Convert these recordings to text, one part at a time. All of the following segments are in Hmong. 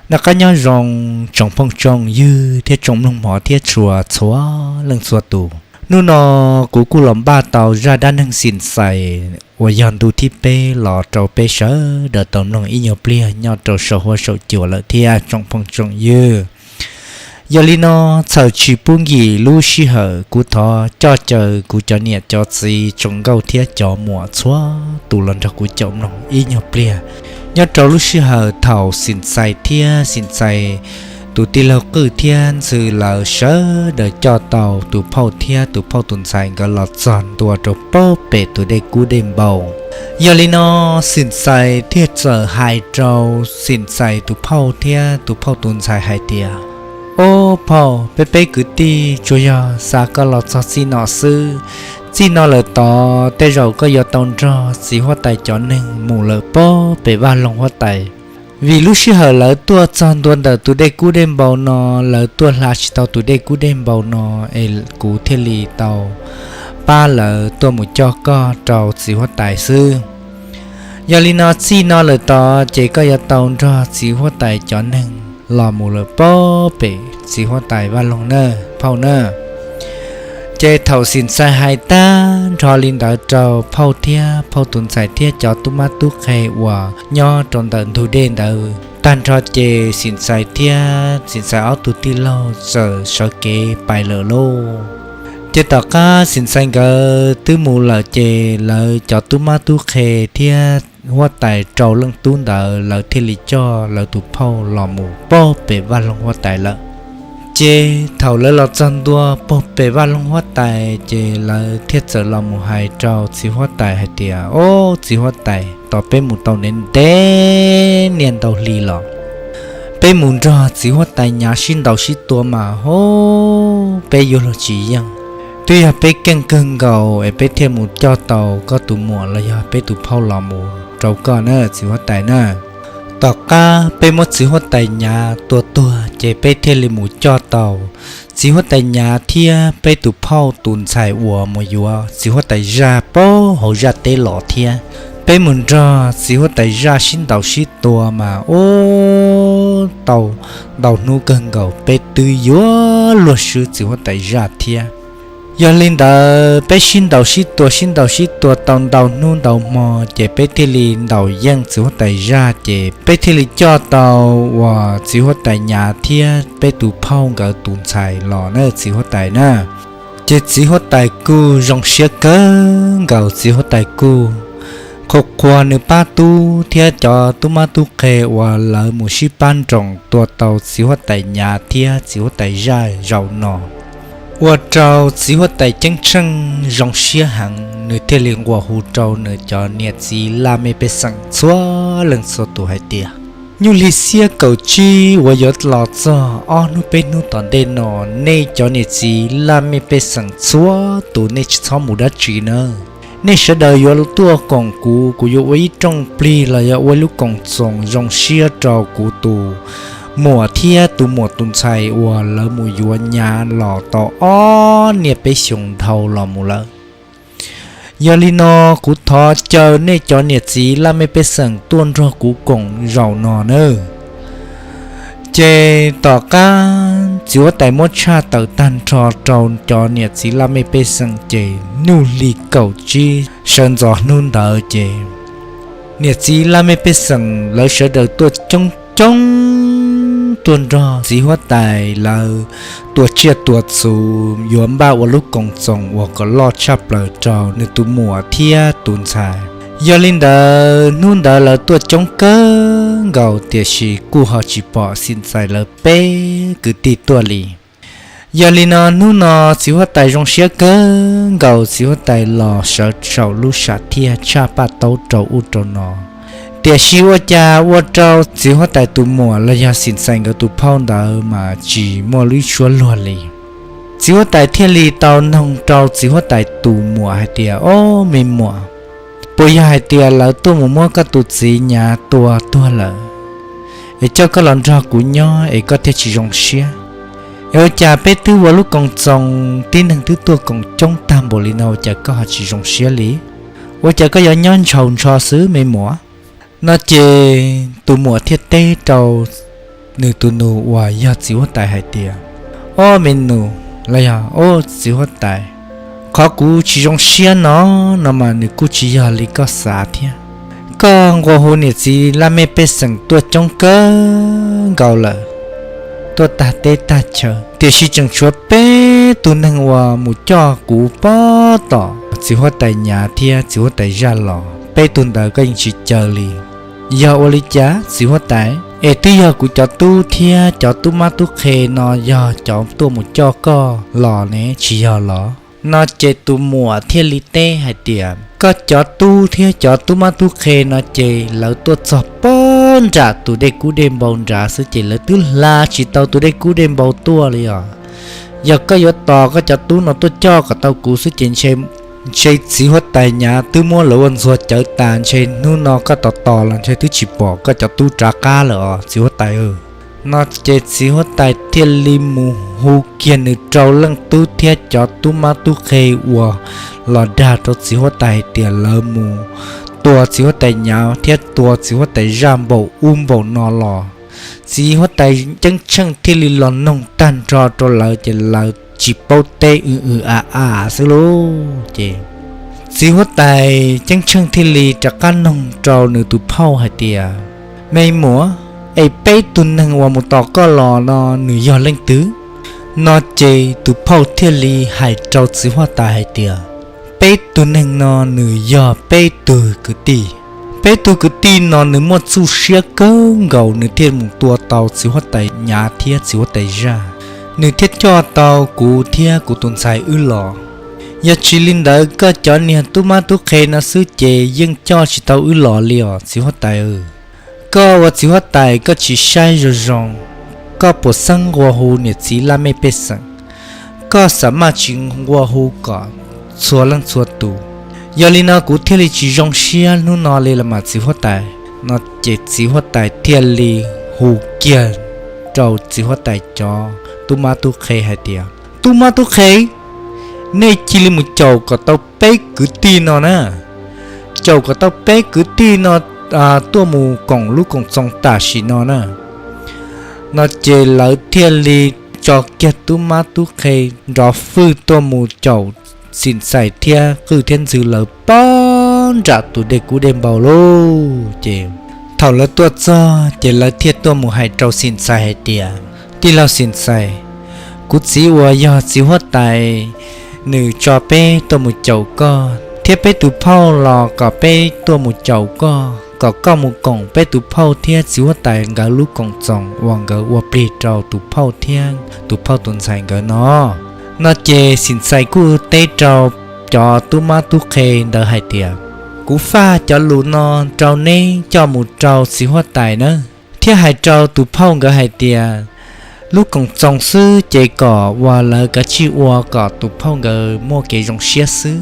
Noj qab nyob zoo tsoom phooj tsoom ywg thiab tsoom mloog hmov thiab tshua txhua leej txhua tus. Hnub no kuv kuj los npaj tau zaj dab neeg Xim Xais uas yog ntu thib peb los rau peb sawv daws tau mloog ib nyuag pliag nyob rau saum huab saum cua lawm thiab tsoom phooj tsoom ywg. Yog li no, txhawm tsis pub nkim lub sij hawm, kuv thov coj caw kuv cov niam cov txiv tsoom nkauj thiab cov muam txhua tus los nrog kuv caum mloog ib nyuag pliag. Nyob rau lub sij hawm thaum Xim Xais thiab Xim Xais tus tij laug Qwj thiab Ntxhw lawv sawv daws coj tau tus phauj thiab tus phauj tus ntxhais nkawd los txog ntua rau pem tus dej kub dej npau. Yog li no, Xim Xais thiaj txawm hais rau Xim Xais tus phauj thiab tus phauj tus ntxhais hais tias, Ob phauj, peb peb kwv tij tsuas yog xa koj los txog txij no xwb. Txij no lawm tod tej zaum koj yuav tau nrog txiv huab tais cov neeg mus lawm pem vaj loog huab tais. Vim lub sij hawm lawv tuaj txog ntua ntawm tus dej kub dej npau no, lawv tuaj hla tsis tau tus dej kub dej npau no, es kuv thiaj li tau pab lawv tuaj mus coj koj rau txiv huab tais xwb. Yog li no txij no lawm tod ces koj yuav tau nrog txiv huab tais cov neeg los mus lawm pem txiv huab tais vaj loog na, phauj na. Ces thaum Xim Xais hais tag nrho li ntawd rau phauj thiab phauj tus ntxhais thiab cov tub mab tub qhe uas nyob rau ntawm ntug dej ntawd tag nrho ces Xim Xais thiab Xim Xais ob tug tij laug txawm sawv kev pais lawm lauj. Ces tom qab Xim Xais nkawd twb mus lawm ces lawv cov tub mab tub qhe thiab huab tais rau leej tub ntawd lawv thiaj li coj lawv tus phauj los mus pem vaj loog huab tais lawm. Ces thaum lawv los txog ntua pem vaj loog huab tais ces lawv thiaj txawm los mus hais rau txiv huab tais hais tias, Ob txiv huab tais, tos peb mus tau ntev ntev niaj ntau hli los, peb mus nrog txiv huab tais nyav sib ntaus sib tua mas ho peb yuav luag tsis yeej. Twb yog peb keej kawg nkaus es peb thiaj mus coj tau koj tus muam los yog peb tus phauj los mus rau koj na txiv huab tais na. Tom qab peb muab txiv huab tais nyav tua tuag ces peb thiaj li mus coj tau txiv huab tais nyav thiab peb tus phauj tus ntxhais uas mus yuav txiv huab tais zaj pem hauv zaj teb los thiab. Peb mus nrog txiv huab tais zaj sib ntaus sib tua mas ub tau ntau hnub kawg nkaus peb twb yuav luag swb txiv huab tais zaj thiab. Yog li ntawd peb sib ntaus sib tua sib ntaus sib tua tau ntau hnub ntau hmo ces peb thiaj li ntaus yeej txiv huab tais zaj ces peb thiaj li coj tau uas txiv huab tais nyav thiab peb tus phauj nkawd tus ntxhais los na txiv huab tais na. Ces txiv huab tais kuj zoo siab kawg nkaus, txiv huab tais kuj qhuas qhuas nws pab tub thiab cov tub mab tub qhe uas lawv mus sib pab nroos tua tau txiv huab tais nyav thiab txiv huab tais zaj zaum no. Ua rau txiv huab tais ceeb tsheej zoo siab heev, nws thiaj li nqua hu rau nws cov niam txiv laj mej pej xeem txhua leej txhua tus hais tias, nyuj hli xiab kaum tsib uas yuav los txog ob hnub peb hnub tom ntej no, nej cov niam txiv laj mej pej xeem txhua tus nej tsis txhob mus dab tsi nawb. Nej sawv daws yuav tuaj koom kuv, kuv yuav ua ib rooj plig los yog ua ib lub koom txoos zoo siab rau kuv tus muam thiab tus muam tus ntxhais uas lawv mus yuav nyav los tau ob niaj peb xyoos dhau los mus lawm. Yog li no, kuv thov caw nej cov niam txiv laj mej pej xeem tuaj nrog kuv koom zaum no nawb. Ces tom qab txiv huab tais muab tshaj tawm tag nrho rau cov niam txiv laj mej pej xeem ces nyuj hli kaum tsib sawv ntxov hnub ntawd ces niam txiv laj mej pej xeem lawv sawv daws tuaj coob coob tuaj nrog txiv huab tais lawv tua tsiaj tua txhu, yuav npaj ua lub koom txoos uas kom loj tshaj plaws rau nws tus muam thiab tus ntxhais. Yog li ntawd hnub ntawd lawv tuaj coob kawg nkaus tiam sis kuj ho tsis pom Xim Xais lawv peb kwv tij tuaj li. Yog li no hnub no txiv huab tais zoo siab kawg nkaus, txiv huab tais los sawv saum lub sam thiaj tshaj paj taub rau ub rau no. Tiam sis ua cas ua rau txiv huab tais tus muam los yog Xim Xais nkawd tus phauj ntawd mas tsis muaj lub suab luag li. Txiv huab tais thiaj li tau noog rau txiv huab tais tus muam hais tias, Ob me muam, puas yog hais tias lawv tuaj mus muab koj tus txiv nyav tua tuag lawm es coj koj los nrog kuv nyob es koj thiaj tsis zoo siab? Es ua cas peb twb ua lub koom txoos tib neeg twb tuaj koom coob tag npaum li no ua cas koj ho tsis zoo siab li? Ua cas koj yuav nyob ntshaus ntsho xwb me muam? No ces tus muam thiaj teb rau nws tus nus uas yog txiv huab tais hais tias, Ob me nus, los yog ob txiv huab tais, qhov kuv tsis zoo siab no, no mas nws kuj tsis yog li koj xav thiab. Koj nqua hu niam txiv laj mej pej xeem tuaj coob kawg nkaus lawm, tuaj tag teb tag chaw, tiam sis tseem tshuav peb tug neeg uas mus coj kuv puag tom txiv huab tais Nyav thiab txiv huab tais Zaj los, peb tug ntawd koj yeej tsis caw li. Yog ua li cas txiv huab tais? Es twb yog kuv cov tub thiab cov tub mab tub qhe no yog cov tuaj mus coj koj los ne, tsis yog los? No ces tus muam thiaj li teb hais tias, Koj cov tub thiab cov tub mab tub qhe no ces lawv tuaj txog puag nram tus dej kub dej npau nrad xwb ces lawv twb hla tsis tau tus dej kub dej npau tuaj li os. Yog koj yuav tos koj cov tub no tuaj coj kom tau kuv xwb ces ntshe txiv huab tais Nyav twb muab lawv ua ntxuag cawv tas, ntshe hnub no koj tos tos los ntshe twb tsis pom koj cov tub rov qab lawm os txiv huab tais. No ces txiv huab tais thiaj li mus hu kiag nws rau leej tub thiab cov tub mab tub qhe uas los dag rau txiv huab tais hais tias lawv mus tua txiv huab tais Nyav thiab tua txiv huab tais Zaj npaum ub npaum no los. Txiv huab tais Ceeb Tsheej thiaj li los noog tag nrho rau lawv ces lawv tsis paub teb, w w a a xwb lauj. Ces txiv huab tais Ceeb Tsheej thiaj li rov qab noog rau nws tus phauj hais tias, Me muam, es peb tug neeg uas mus tos koj los no nws yog leej twg? No ces tus phauj thiaj li hais rau txiv huab tais hais tias, Peb tug neeg no nws yog peb tug kwv tij. Peb tug kwv tij no nws muaj txuj siab kawg nkaus nws thiaj mus tua tau txiv huab tais Nyav thiab txiv huab tais Zaj, nws thiaj coj tau kuv thiab kuv tus ntxhais wb los. Yog tsis li ntawd koj cov niag tub mab tub qhe no xwb ces yeej coj tsis tau wb los li os txiv huab tais. Koj ua txiv huab tais koj tsis saib zoo zoo, koj puas xeeb nqua hu niam txiv laj mej pej xeem, koj xav maj tsis nqua hu kom txhua leej txhua tus. Yog li no kuv thiaj li tsis zoo siab hnub no li los mas txiv huab tais. No ces txiv huab tais thiaj li hu kiag rau txiv huab tais cov tub mab tub qhe hais tias, Tub mab tub qhe, nej cia li mus caum kom tau peb kwv tij no na, caum kom tau peb kwv tij no tuaj mus koom lub koom txoos tam sim no na. No ces lawv thiaj li tso kiag tub mab tub qhe nrov fwj tuaj mus caum Xim Xais thiab Qwj thiab Ntxwg lawv puag nram tus dej kub dej npau lauj. Ces thaum lawv tuaj txog ces lawv thiaj tuaj mus hais rau Xim Xais hais tias, Tij laug Xim Xais, kuv txiv uas yog txiv huab tais nws tso peb tuaj mus caum koj thiab peb tus phauj los kom peb tuaj mus caum koj, kom koj mus koom peb tus phauj thiab txiv huab tais nkawd lub koom txoos uas nkawd ua plig rau tus phauj thiab tus phauj tus ntxhais nkawd no. No ces Xim Xais kuj teb rau cov tub mab tub qhe ntawd hais tias, Kuv faj cov lus no rau neb coj mus rau txiv huab tais nawb, thiab hais rau tus phauj nkawd hais tias, lub koom txoos xwb ces kom uas lawv kav tsij ua kom tus phauj nkawd muaj kev zoo siab xwb.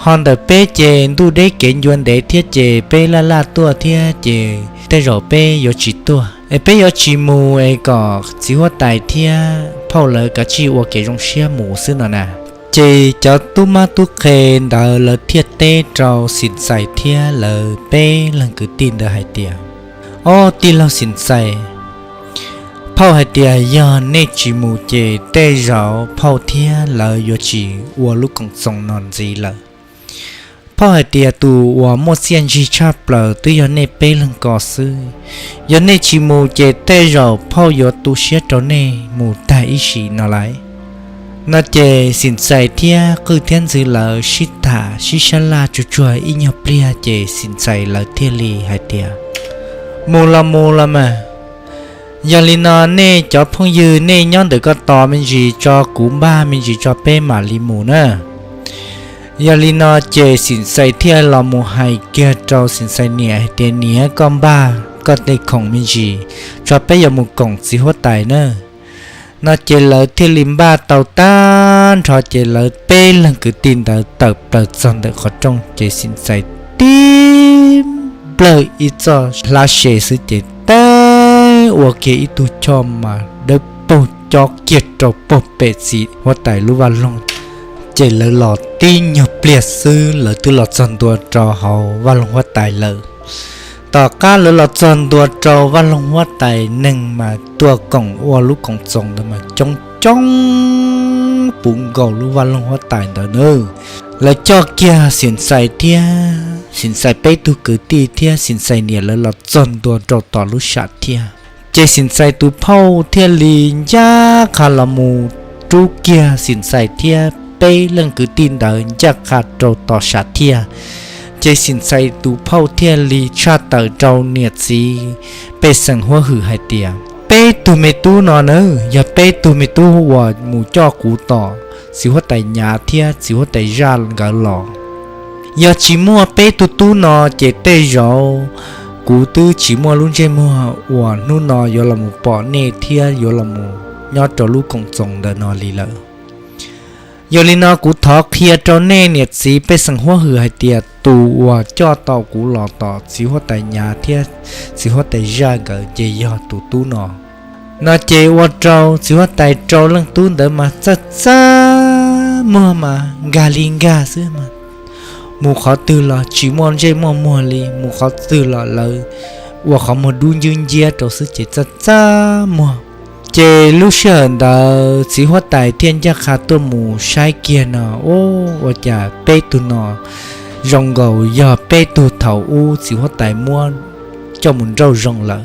Ho ntawm peb ces ntuj deb kev ncua ntev thiab ces peb laj laj tuaj thiab ces tej zaum peb yuav tsis tuaj es peb yuav tsis mus es kom txiv huab tais thiab phauj lawv kav tsij ua kev zoo siab mus xwb no na. Ces cov tub mab tub qhe ntawd lawv thiaj teb rau Xim Xais thiab lawv peb leeg kwv tij ntawd hais tias, Ob tij laug Xim Xais, phauj hais tias yog nej tsis mus ces tej zaum phauj thiab lawv yuav tsis ua lub koom txoos no ntxiv lawm. Phauj hais tias tus uas muaj txiaj ntsig tshaj plaws twb yog nej peb leeg ko xwb. Yog nej tsis mus ces tej zaum phauj yuav tu siab rau nej mus tag ib sim no lawm. No ces Xim Xais thiab Qwj thiab Ntxwg lawv sib tham sib sab laj tsuag tsuag ib nyuag pliag ces Xim Xais lawv thiaj li hais tias, Mus los mus los mas. Yog li no nej cov phooj ywg nej nyob ntawm ko tos me ntsis tso kuv npaj me ntsis tso peb mam li mus na. Yog li no ces Xim Xais thiaj los mus hais kiag rau Xim Xais niam hais tias, Niam, koj npaj koj tej khoom me ntsis tso peb yuav mus koom txiv huab tais na. No ces lawv thiaj li npaj tau tag nrho ces lawv peb leeg kwv tij ntawd tawm plaws txog ntawm qhov rooj ces Xim Xais tib nplawg ib txoj hlab se xwb ces teb ua kiag ib tug choj mas dawb paug cob kiag rau puag pem txiv huab tais lub vaj loog. Ces lawv los tib nyuag pliag xwb lawv twb los txog ntua rau hauv vaj loog huab tais lawm. Tom qab lawv los txog ntua rau vaj loog huab tais, neeg mas tuaj koom ua lub koom txoos ntawd mas coob coob puv nkaus lub vaj loog huab tais ntawd nawb. Lawv coj kiag Xim Xais thiab Xim Xais peb tug kwv tij thiab Xim Xais niam lawv los txog ntua rau tom lub sam thiaj. Ces Xim Xais tus phauj thiaj li ncaj qha los mus rub kiag Xim Xais thiab peb leej kwv tij ntawd ncaj qha rau tom sam thiaj. Ces Xim Xais tus phauj thiaj li tshaj tawm rau niam txiv pej xeem huab hwm hais tias, peb tug me tub no na, yog peb tug me tub uas mus coj kuv tom txiv huab tais Nyav thiab txiv huab tais Zaj nkawd los. Yog tsis muaj peb tug tub no ces tej zaum kuv twb tsis muaj lub ntsej muag uas hnub no yuav los mus pom nej thiab yuav los mus nyob rau lub koom txoos ntawm no li lawm. Yog li no kuv thov qhia rau nej niam txiv pej xeem huab hwm hais tias tus uas coj tau kuv los tom txiv huab tais Nyav thiab txiv huab tais Zaj nkawd ces yog tus tub no. No ces ua rau txiv huab tais rau leej tub ntawd mas txaj txaj muag mas nkag li nkag xwb mas, mus qhov twg los tsis muaj ntsej muaj muag li, mus qhov twg los lawv ua qhov muag dub ncwb nciab rau xwb ces txaj txaj muag. Ces lub sij hawm ntawd txiv huab tais thiaj ncaj qha tuaj mus saib kiag no, ua cas peb tug no zoo nkaus yog peb tug thaum ub txiv huab tais muab coj mus nrauj zoo lawm.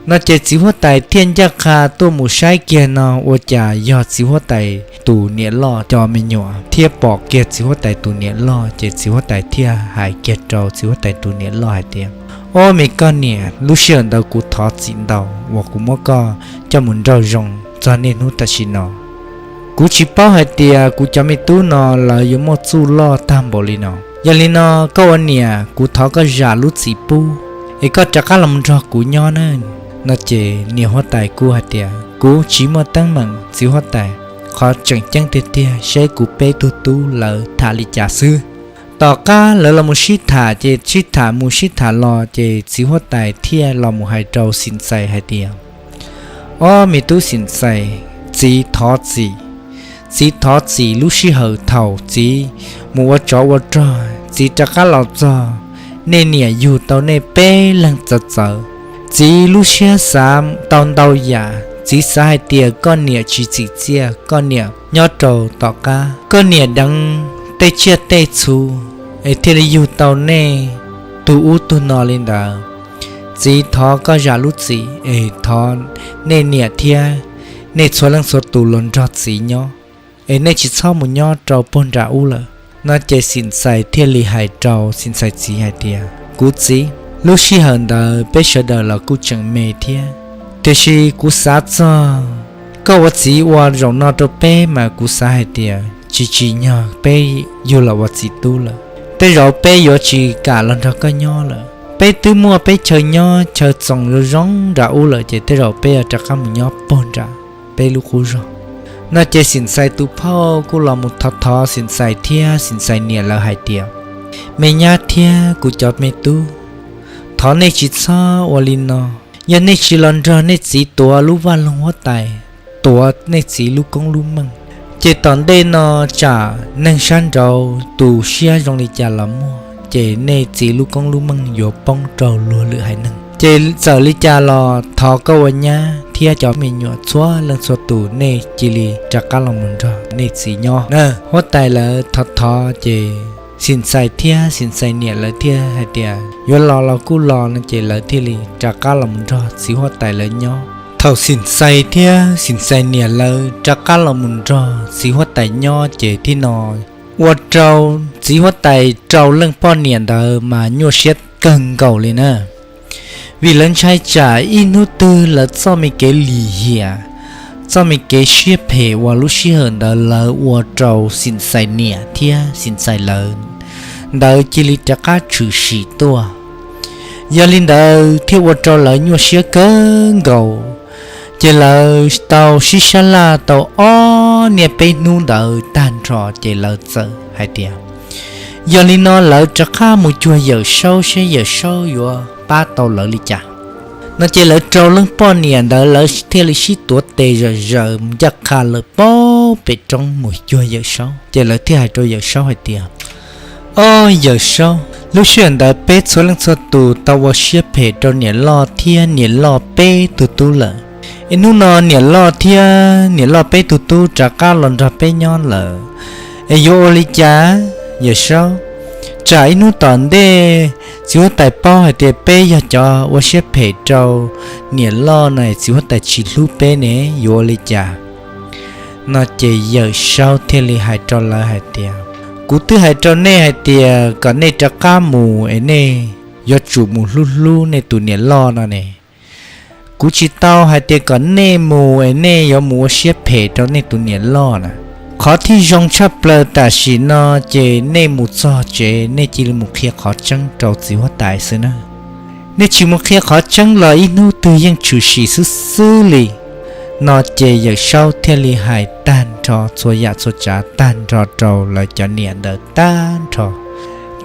No ces txiv huab tais thiaj ncaj qha tuaj mus saib kiag no ua cas yog txiv huab tais tus niam loj cov me nyuam thiab pom kiag txiv huab tais tus niam loj ces txiv huab tais thiaj hais kiag rau txiv huab tais tus niam loj hais tias, ob me koj niam, lub sij hawm ntawd kuv thov txim ntau uas kuv muab koj coj mus nrauj zoo txog niaj hnub tam sim no. Kuv tsis paub hais tias kuv cov me tub no lawv yuav muaj txuj loj tag npaum li no. Yog li no koj ua niam kuv thov koj zam lub txim pub es koj rov qab los nrog kuv nyob na. No ces niam huab tais kuj hais tias, kuv tsis muaj teeb meem txiv huab tais, qhov tseem ceeb tiag tiag seb kuv peb tug tub lawv tham li cas xwb. Tom qab lawv los mus sib tham ces sib tham mus sib tham los ces txiv huab tais thiaj los mus hais rau Xim Xais hais tias, ob me tub Xim Xais, txiv thov txim. Txiv thov txim lub sij hawm thaum txiv mus ua tsov ua rog, txiv rov qab los txog, nej niam yug tau nej peb leeg txawv txawv. Txiv lub siab xav tau ntau yam, txiv xav hais tias koj niam tsis txim txiaj, koj niam nyob rau tom qab, koj niam deev tej tsiaj tej txhu es thiaj li yug tau nej tug ub tug no li ntawd. Txiv thov koj zam lub txim es thov nej niam thiab nej txhua leej txhua tus los nrog txiv nyob, es nej tsis txhob mus nyob rau puag nram ub lawm. No ces Xim Xais thiaj li hais rau Xim Xais txiv hais tias, kuv txiv, lub sij hawm ntawd peb sawv daws los kuj tseem me thiab, tiam sis kuv xav txog koj ua txiv ua zaum no rau peb mas kuv xav hais tias tsis tsim nyog peb yug los ua txiv tub lawm. Tej zaum peb yuav tsis kam los nrog koj nyob lawm. Peb twb muaj peb chaw nyob chaw txoos zoo zoo nram ub lawm ces tej zaum peb yuav rov qab mus nyob puag nram peb lub qub zog. No ces Xim Xais tus phauj kuj los mus thov thov Xim Xais thiab Xim Xais niam lawv hais tias, me nyab thiab kuv cov me tub, thov nej tsis txhob ua li no. Yog nej tsis los nrog nej txiv tuav lub vaj loog huab tais, tuav nej txiv lub koob lub meej, ces tom ntej no tsam neeg sab nraud tus siab zoo li cas los muaj, ces nej txiv lub koob lub meej yuav poob rau luag lwm haiv neeg. Ces txawm li cas los thov koj ua nyab thiab cov me nyuam txhua leej txhua tus nej cia li rov qab los mus nrog nej txiv nyob na. Huab tais lawv thov thov ces Xim Xais thiab Xim Xais niam lawv thiaj hais tias yuav los los kuj los no ces lawv thiaj li rov qab los mus nrog txiv huab tais lawv nyob. Thaum Xim Xais thiab Xim Xais niam lawv rov qab los mus nrog txiv huab tais nyob ces thiaj no ua rau txiv huab tais rau leej poj niam ntawd mas nyuaj siab kawg nkaus li na. Vim lawv ntshai tsam ib hnub twg lawv txoj me kev lim hiam, txoj me kev siab phem uas lub sij hawm ntawd lawv ua rau Xim Xais niam thiab Xim Xais lawv ntawd cia li rov qab tshwm sim tuaj. Yog li ntawd thiaj ua rau lawv nyuaj siab kawg nkaus. Ces lawv tau sib sab laj tau ob niaj peb hnub ntawd tag nrho ces lawv txawm hais tias, yog li no lawv rov qab mus cuag Yawm Saub seb Yawm Saub yuav pab tau lawv li cas. No ces lawv rau leej poj niam ntawd lawv thiaj li sib tuav tes zom zaws ncaj qha lawm pem roob mus cuag Yawm Saub. Ces lawv thiaj hais rau Yawm Saub hais tias, ob Yawm Saub, Lub sij hawm ntawd peb txhua leej txhua tus tau ua siab phem rau niam loj thiab niam loj peb tug tub lawm. Es hnub no niam loj thiab niam loj peb tug tub rov qab los nrog peb nyob lawm. Es yuav ua li cas, Yawm Saub? Tsam ib hnub tom ntej txiv huab tais paub hais tias peb yog cov ua siab phem rau niam loj no, txiv huab tais tsis hlub peb ne, yuav ua li cas? No ces Yawm Saub thiaj li hais rau lawv hais tias, kuv twb hais rau nej hais tias kom nej rov qab mus es nej yuav tsum mus hlub hlub nej tus niam loj no ne. Kuv tsis tau hais tias kom nej mus es nej yuav mus ua siab phem rau nej tus niam loj na. Qhov thiaj zoo tshaj plaws tam sim no ces nej mus txog tsev nej cia li mus qhia qhov tseeb rau txiv huab tais xwb na. Nej tsis mus qhia qhov tseeb los ib hnub twg yeej tshwm sim xwb xwb li. No ces Yawm Saub thiaj li hais tag nrho txhua yam txhua tsav tag nrho rau lawv cov niam ntawd tag nrho.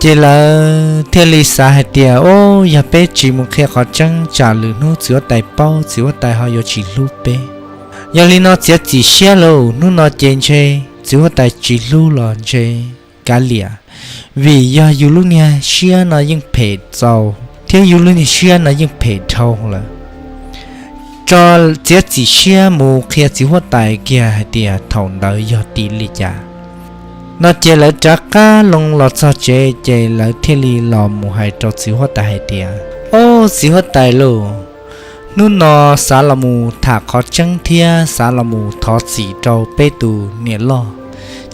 Ces lawv thiaj li xav hais tias, o, yog peb tsis mus qhia qhov tseeb tsam lwm hnub txiv huab tais paub txiv huab tais ho yuav tsis hlub peb. Yog li no txiav txim siab lauj, hnub no ces ntshe txiv huab tais tsis hlub los ntshe kav liam, vim yog yus lub niag siab no yeej phem txaus thiab yus lub niag siab no yeej phem dhau lawm. Tso, txiav txim siab mus qhia txiv huab tais kiag hais tias thaum ntawd yog tim li cas. No ces lawv rov qab loo los txog tsev ces lawv thiaj li los mus hais rau txiv huab tais hais tias, o, txiv huab tais lauj, hnub no xav los mus tham qhov tseeb thiab xav los mus thov txim rau peb tus niam loj,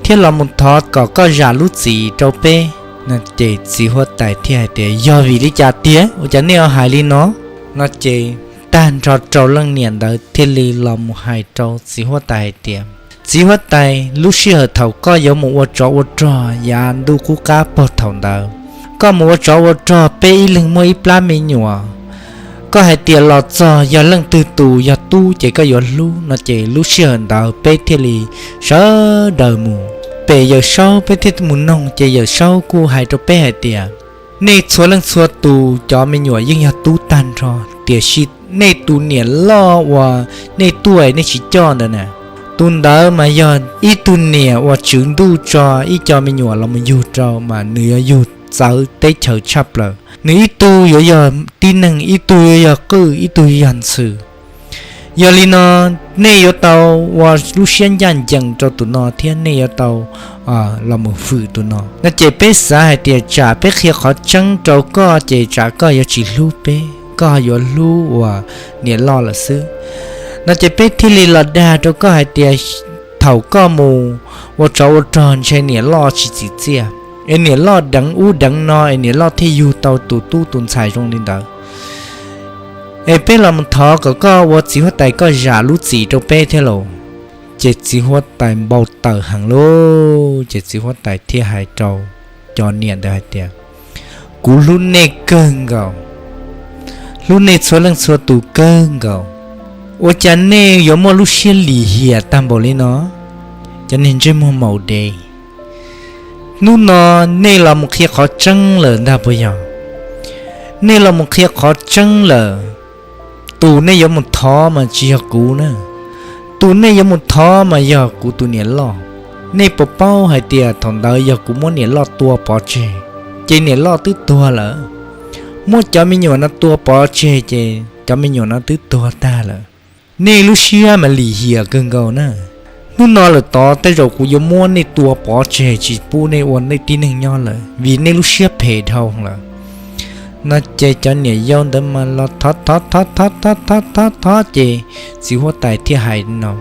thiab los mus thov kom koj zam lub txim rau peb. No ces txiv huab tais thiaj hais tias, yog vim li cas tiag, ua cas nej ho hais li no? No ces tag nrho rau leej niam ntawd thiaj li los mus hais rau txiv huab tais hais tias, txiv huab tais, lub sij hawm thaum koj yuav mus ua tsov ua rog yav ntuj qub qab pog thaum ntawd, koj mus ua tsov ua rog peb ib leeg muaj ib plab me nyuam, koj hais tias los txog yog leej twg tus yog tub ces koj yuav hlub, no ces lub sij hawm ntawd peb thiaj li sawv daws mus. Pem Yawm Saub peb thiaj mus noog ces Yawm Saub kuj hais rau peb hais tias, nej txhua leej txhua tus cov me nyuam yeej yog tub tag nrho, tiam sis nej tus niam loj uas nej tuaj nej tsis coj ntawd na, tus ntawd mas yog ib tug niam uas tswv ntuj tso ib co me nyuam los mus yug rau mas nws yuav yug txawv teb chaws tshaj plaws. Nws ib tug yuav yog tib neeg, ib tug yuav yog qwj, ib tug yuav yog ntxhw. Yog li no nej yuav tau ua lub siab ncaj ncees rau tus no thiab nej yuav tau los mus hwm tus no. No ces peb xav hais tias tsam peb qhia qhov tseeb rau koj ces tsam koj yuav tsis hlub peb, koj yuav hlub uas niam loj lawm xwb. No ces peb thiaj li los dag rau koj hais tias thaum koj mus ua tsov ua rog ntshe niam loj tsis txim txiaj, es niam loj deev ub deev no es niam loj thiaj yug tau tus tub tus ntxhais zoo li ntawd. Es peb los mus thov kom koj ua txiv huab tais koj zam lub txim rau peb thiab lauj. Ces txiv huab tais npau taws heev lauj, ces txiv huab tais thiaj hais rau cov niam ntawd hais tias, kuv hlub nej kawg nkaus, hlub nej txhua leej txhua tus kawg nkaus, ua cas nej yuav muaj lub siab lim hiam tag npaum li no? Cov niag ntsej muag maum dev, hnub no nej los mus qhia qhov tseeb lawm ntag puas yog? Nej los mus qhia qhov tseeb lawm, tus nej yuav mus thov mas tsis yog kuv na, tus nej yuav mus thov mas yog kuv tus niam loj. Nej puas paub hais tias thaum ntawd yog kuv muab niam loj tua pov tseg, ces niam loj twb tuag lawm. Muab cov me nyuam no tua pov tseg ces cov me nyuam no twb tuag tag lawm. Nej lub siab mas lim hiam kawg nkaus na. Hnub no lawm tod tej zaum kuv yuav muab nej tua pov tseg tsis pub nej ua nej tib neeg nyob lawm vim nej lub siab phem dhau lawm. No ces cov niam yau ntawd mas los thov thov thov thov thov thov thov ces txiv huab tais thiaj hais no,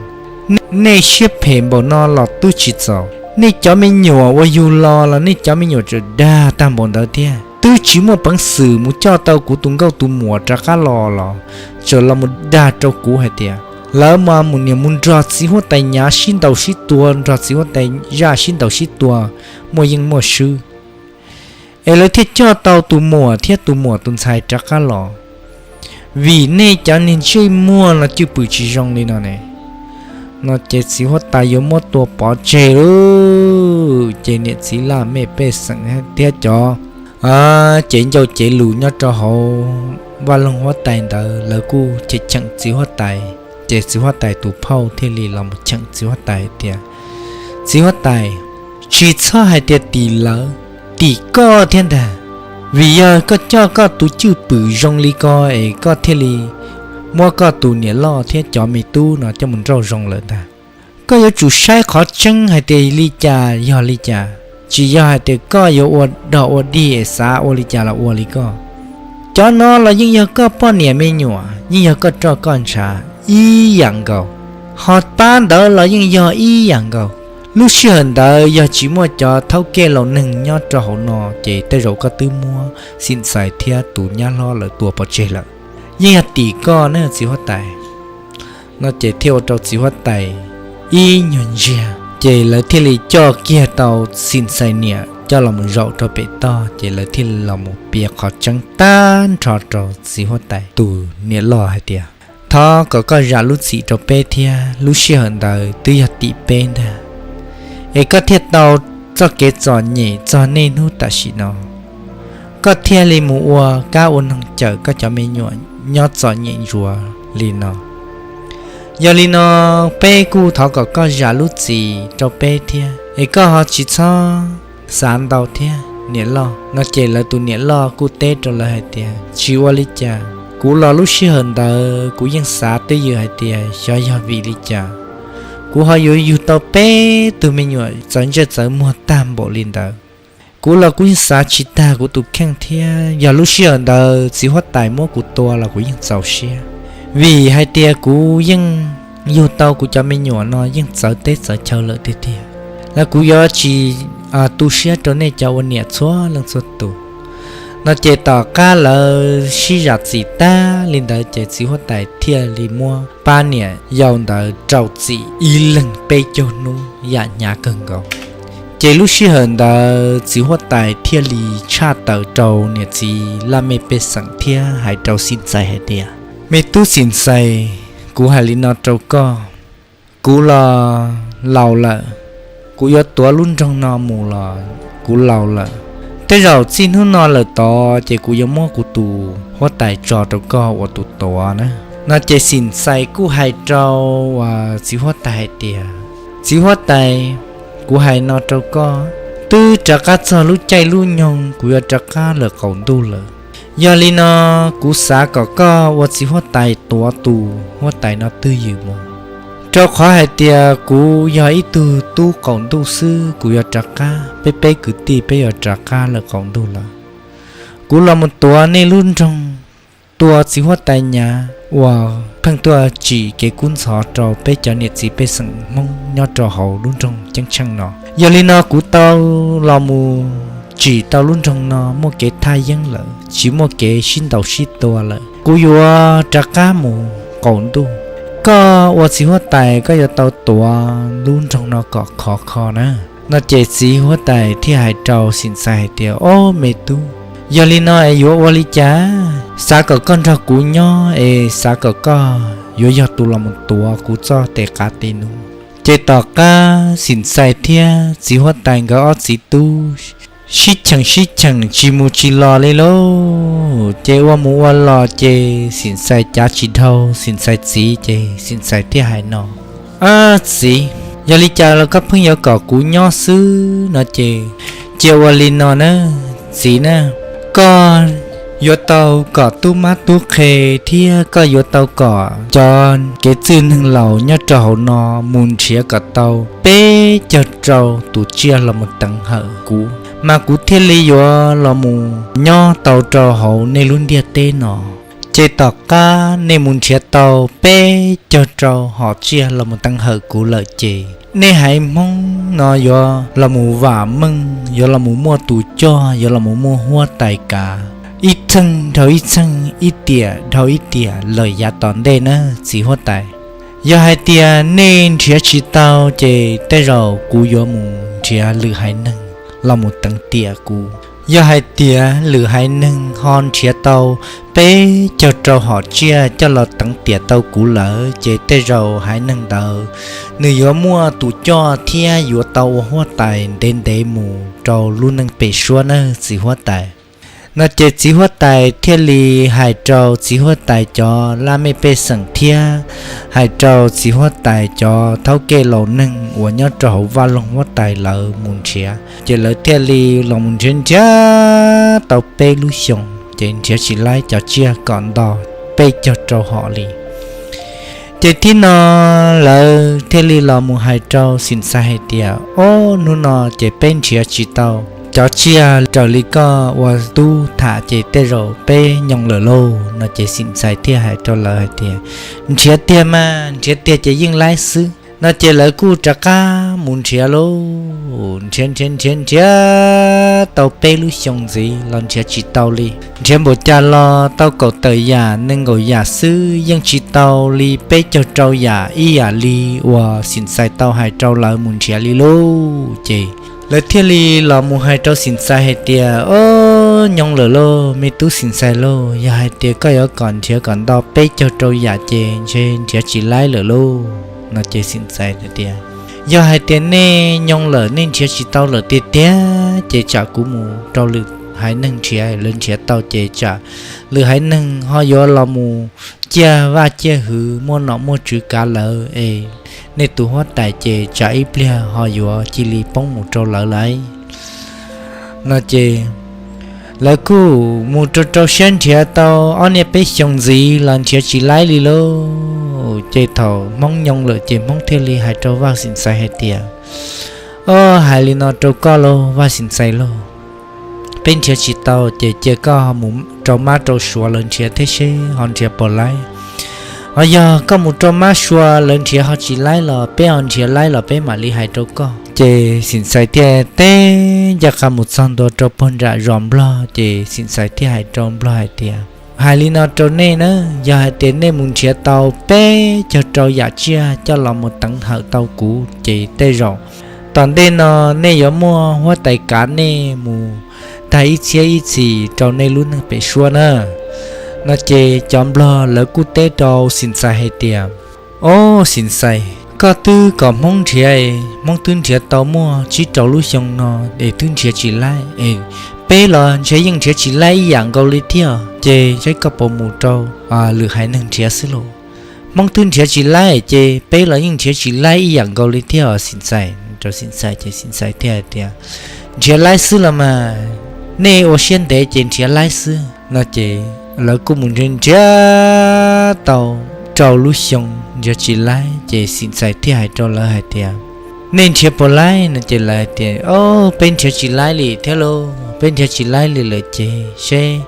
nej siab phem npaum no los twb tsis txaus, nej cov me nyuam uas yug los los nej cov me nyuam tseem dag tag npaum ntawd thiab, twb tsis muaj peev xwm mus coj tau kuv tus nkauj tus muam rov qab los los tseem los mus dag rau kuv hais tias lawv mas mus niam mus nrog txiv huab tais nyav sib ntaus sib tua, nrog txiv huab tais zaj sib ntaus sib tua, muaj yeej muaj swb, es lawv thiaj coj tau tus muam thiab tus muam tus ntxhais rov qab los. Vim nej cov niag ntsej muag no cwj pwm tsis zoo li no ne. No ces txiv huab tais yuav muab tua pov tseg lauj. Ces niam txiv laj mej pej xeem thiab cov cev ncauj cev lus nyob rau hauv vaj loog huab tais ntawd lawv kuj cheem cheem txiv huab tais. Ces txiv huab tais tus phauj thiaj li los mus cheem txiv huab tais hais tias, txiv huab tais, tsis txhob hais tias tim lawv, tim koj thiab ntag. Vim yog koj coj koj tus cwj pwm zoo li ko es koj thiaj li muab koj tus niam loj thiab cov me tub no coj mus nrauj zoo lawm ntag. Koj yuav tsum saib qhov tseeb hais tias li cas yog li cas, tsis yog hais tias koj yuav ua dog ua dig es xav ua li cas los ua li koj. Cov no los yeej yog koj poj niam me nyuam, yeej yog koj roj koj ntshav ib yam nkaus. Ho pab ntawd los yeej yog ib yam nkaus. Lub sij hawm ntawd yog tsis muaj cov thaub kej laus neeg nyob rau hauv no ces tej zaum koj twb muab Xim Xais thiab tus nyab hlob lawv tua pov tseg lawm. Yeej yog tim koj ne txiv huab tais. No ces thiaj ua rau txiv huab tais ib nyuag ntsiag, ces lawv thiaj li coj kiag tau Xim Xais niam coj los mus zaum rau pem toj, ces lawv thiaj li los mus piav qhov tseeb tag nrho rau txiv huab tais tus niam loj hais tias, thov kom koj zam lub txim rau peb thiab, lub sij hawm ntawd twb yog tim peb ntag, es koj thiaj tau txoj kev txom nyem txog niaj hnub tam sim no. Koj thiaj li mus ua kab ua noog cawm koj cov me nyuam nyob txom nyem ntsuav li no. Yog li no, peb kuj thov kom koj zam lub txim rau peb thiab, es koj ho tsis txhob xav ntau thiab niam loj. No ces lawv tus niam loj kuj teb rau lawv hais tias, tsis ua li cas, kuv los lub sij hawm ntawd kuv yeej xav twj ywm hais tias xyov yog vim li cas kuv ho yuav yug tau peb tug me nyuam txawv ntsej txawv muag tag npaum li ntawd. Kuv los kuv yeej xav tsis tag kuv tus kheej thiab, yog lub sij hawm ntawd txiv huab tais muab kuv tua los kuv yeej txaus siab, vim hais tias kuv yeej yug tau kuv cov me nyuam no yeej txawv teb txawv chaw lawm tiag tiag. Los kuv yuav tsis tu siab rau nej cov ua niam txhua leej txhua tus. No ces tom qab lawv sib zam txim tag li ntawd ces txiv huab tais thiaj li muab pab niam yau ntawd rau txim ib leeg peb caug hnub yam hnyav kawg nkaus. Ces lub sij hawm ntawd txiv huab tais thiaj li tshaj tawm rau niam txiv laj mej pej xeem thiab hais rau Xim Xais hais tias, me tub Xim Xais, kuv hais li no rau koj, kuv los laus lawm, kuv yuav tuav lub nroog no mus los kuv laus lawm. Tej zaum txij hnub no lawm tod ces kuv yuav muab kuv tus huab tais tso rau koj ua tus tuav na. No ces Xim Xais kuj hais rau txiv huab tais hais tias, txiv huab tais, kuv hais no rau koj, twb rov qab txog lub caij lub nyoog kuv yuav rov qab lawm qaum ntuj lawm. Yog li no, kuv xav kom koj ua txiv huab tais tuav tus huab tais no twj ywm mus, rau qhov hais tias kuv yog ib tug tub qaum ntuj xwb, kuv yuav rov qab, peb peb kwv tij peb yuav rov qab lawm qaum ntuj lawm. Kuv los mus tuav nej lub nroog, tua txiv huab tais Nyav uas pheej tuaj tsim kev kub ntxhov rau peb cov niam txiv pej xeem Hmoob nyob rau hauv lub nroog Ceeb Tsheej no. Yog li no kuv tau los mus tsim tau lub nroog no muaj kev thaj yeeb lawm, tsis muaj kev sib ntaus sib tua lawm. Kuv yuav rov qab mus qaum ntuj. Koj ua txiv huab tais koj yuav tau tuav lub nroog no kom khov kho na. No ces txiv huab tais thiaj hais rau Xim Xais hais tias, ob me tub, yog li no es yuav ua li cas? Xav kom koj nrog kuv nyob es xav kom koj yuav yog tus los mus tuav kuv txoj tes qav tes num. Ces tom qab Xim Xais thiab txiv huab tais nkawd ob txiv tub sib cheem sib cheem tsis mus tsis los li lauj. Ces ua mus ua los ces Xim Xais cav tsis dhau Xim Xais txiv ces Xim Xais thiaj hais no, ab txiv, yog li cas los koj pheej yuav kom kuv nyob xwb? No ces cia ua li no na txiv na, koj yuav tau kom tub mab tub qhe thiab koj yuav tau kom cov kev txwj neeg laus nyob rau hauv no mus nrhiav kom tau peb caug rau tus tsiaj los mus teev hawm kuv, mas kuv thiaj li yuav los mus nyob tau rau hauv nej lub ntiaj teb no. Ces tom qab nej mus nrhiav tau peb caug rau hom tsiaj los mus teev hawm kuv lawm ces nej haiv Hmoob no yuav los mus vam meej, yuav los mus muaj tus coj, yuav los mus muaj huab tais kav, ib txheej dhau ib txheej, ib tiam dhau ib tiam lawm yav tom ntej na txiv huab tais. Yog hais tias nej nrhiav tsis tau ces tej zaum kuv yuav mus nrhiav lwm haiv neeg los mus teev tiam kuv. Yog hais tias lwm haiv neeg ho nrhiav tau peb caug rau hom tsiaj coj los teev tiam tau kuv lawm ces tej zaum haiv neeg ntawd nws yuav muaj tus coj thiab yuav tau ua huab tais ntev ntev mus rau lub neej pem suab nawb txiv huab tais. No ces txiv huab tais thiaj li hais rau txiv huab tais cov laj mej pej xeem thiab hais rau txiv huab tais cov thaub kej laus neeg uas nyob rau hauv vaj loog huab tais lawv mus nrhiav. Ces lawv thiaj li los mus nrhiav nrhiav tau peb lub xyoo, ces nrhiav tsis laib cov tsiaj kom nto peb caug rau hom li. Ces thib no lawv thiaj li los mus hais rau Xim Xais hais tias, Ob, hnub no ces peb nrhiav tsis tau cov tsiaj raws li koj ua tub tham ces tej zaum peb nyoo lawm lauj. No ces Xim Xais thiaj hais rau lawv hais tias, Nrhiav tiag mas, nrhiav tiag ces yeej laib xwb. No ces lawv kuj rov qab mus nrhiav lauj. Nrhiav nrhiav nrhiav nrhiav tau peb lub xyoo ntxiv los nrhiav tsis tau li. Nrhiav npaum cas los tau kaum tawm yam nees nkaum yam xwb, yeej tsis tau li peb caug rau yam ib yam li uas Xim Xais tau hais rau lawv mus nrhiav li lauj. Ces lawv thiaj li los mus hais rau Xim Xais hais tias, Ob, nyoo lawm lauj me tub Xim Xais lauj, yog hais tias koj yuav kom nrhiav kom nto peb caug rau yam ces ntshe nrhiav tsis laib lawm lauj. No ces Xim Xais tias, Yog hais tias nej nyoo lawm, nej nrhiav tsis tau lawm tiag tiag ces tsam kuv mus rau lwm haiv neeg nrhiav, lawv nrhiav tau ces tsam lwm haiv neeg ho yuav los mus ciaj vaj ciaj hwv muaj nom muaj tswv kav lawv es nej tus huab tais ces tsam ib pliag ho yuav cia li poob mus rau lawv lauj. No ces lawv kuj mus rau rau siab nrhiav tau ob niaj peb xyoos ntxiv los nrhiav tsis laib li lauj. Ces thaum Hmoob nyoo lawm ces Hmoob thiaj li hais rau Vaj Xim Xais hais tias, Ob, hais li no rau koj lauj Vaj Xim Xais lauj, peb nrhiav tsis tau ces cia koj mus rau mab rau suav lawv nrhiav thiab seb ho nrhiav puas laib. Ho yog koj mus rau mab suav lawv nrhiav ho tsis laib los peb ho nrhiav laib los peb mam li hais rau koj. Ces Xim Xais thiaj teb ncaj qha mus txog ntua rau puag nram zos Nplog ces Xim Xais thiaj hais rau Nplog hais tias, Hais li no rau nej na, yog hais tias nej mus nrhiav tau peb caug rau yam tsiaj coj los mus teev hawm tau kuv ces tej zaum tom ntej no nej yuav muaj huab tais kav nej mus tag ib txhiab ib txhis rau nej lub neej pem suab na. No ces cov Nplog lawv kuj teb rau Xim Xais hais tias, Ob Xim Xais, koj twb kom Hmoob nrhiav, Hmoob twb nrhiav tau muaj tsib rau lub xyoo no es twb nrhiav tsis laib es peb los ntshe yeej nrhiav tsis laib ib yam nkaus li thiab, ces saib koj puas mus rau lwm haiv neeg nrhiav xwb lauj. Hmoob twb nrhiav tsis laib ces peb los yeej nrhiav tsis laib ib yam nkaus li thiab os Xim Xais. Rau Xim Xais ces Xim Xais thiaj hais tias, Nrhiav laib xwb los mas, nej ua siab ntev ces nrhiav laib xwb. No ces lawv kuj mus nrhiav nrhiav tau rau lub xyoo nrhiav tsis laib ces Xim Xais thiaj hais rau lawv hais tias, Nej nrhiav puas laib? No ces lawv hais tias, Ob, peb nrhiav tsis laib li thiab lauj, peb nrhiav tsis laib li lawm ces seb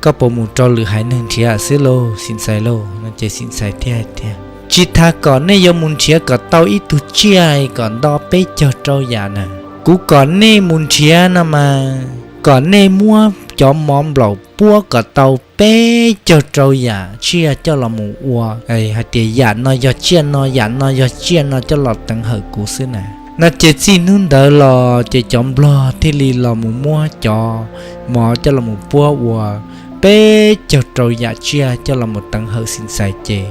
koj puas mus rau lwm haiv neeg nrhiav xwb lauj Xim Xais lauj. No ces Xim Xais thiaj hais tias, Tsis tas kom nej yuav mus nrhiav kom tau ib tug tsiaj kom nto peb caug rau yam na, kuv kom nej mus nrhiav no mas kom nej muab cov mov nplaum puab kom tau peb caug rau yam tsiaj coj los mus ua hais tias yam no yog tsiaj no, yam no yog tsiaj no coj los teev hawm kuv xwb na. No ces txij hnub ntawd los ces cov Nplog thiaj li los mus muab cov mov coj los mus puab ua peb caug rau yam tsiaj coj los mus teev hawm Xim Xais ces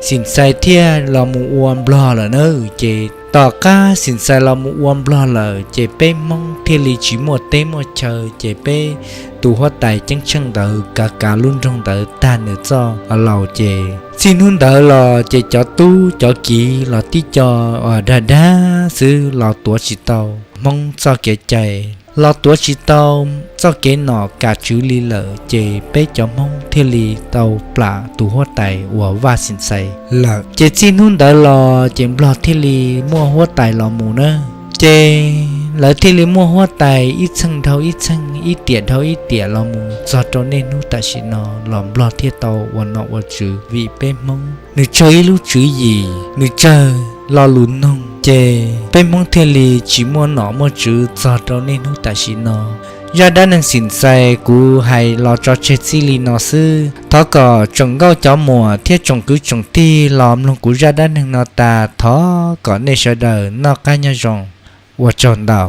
Xim Xais thiaj los mus ua Nplog lawm na. Ces tom qab Xim Xais los mus ua Nplog lawm ces peb Hmoob thiaj li tsis muaj teb muaj chaw, ces peb tus huab tais ceeb tsheej ntawd kav kav lub nroog ntawd tag nws txoj laus ces txij hnub ntawd los ces cov tub cov kiv los tib co dag dag xwb los tuav tsis tau Hmoob txoj kev cai, los tuav tsis tau txoj kev nom kam tswv li lawm ces peb cov Hmoob thiaj li tau plam tus huab tais uas Vaj Xim Xais lawm. Ces txij hnub ntawd los ces Nplog thiaj li muaj huab tais los mus na. Ces lawv thiaj li muaj huab tais ib txheej dhau ib txheej, ib tiam dhau ib tiam los mus txog rau niaj hnub tam sim no los Nplog thiaj tau ua nom ua tswv vim peb Hmoob nws tsawg ib lub tswv yim, nws tsawg lo lus noog ces peb Hmoob thiaj li tsis muaj nom muaj tswv txog rau niaj hnub tam sim no. Zaj dab neeg Xim Xais kuv hais los tso tseg txij li no xwb. Thov kom tsoom nkauj cov muam thiab tsoom kwv tsoom tij los mloog kuv zaj dab neeg no tas, thov kom nej sawv daws noj qab nyob zoo. Ua tsaug ntau.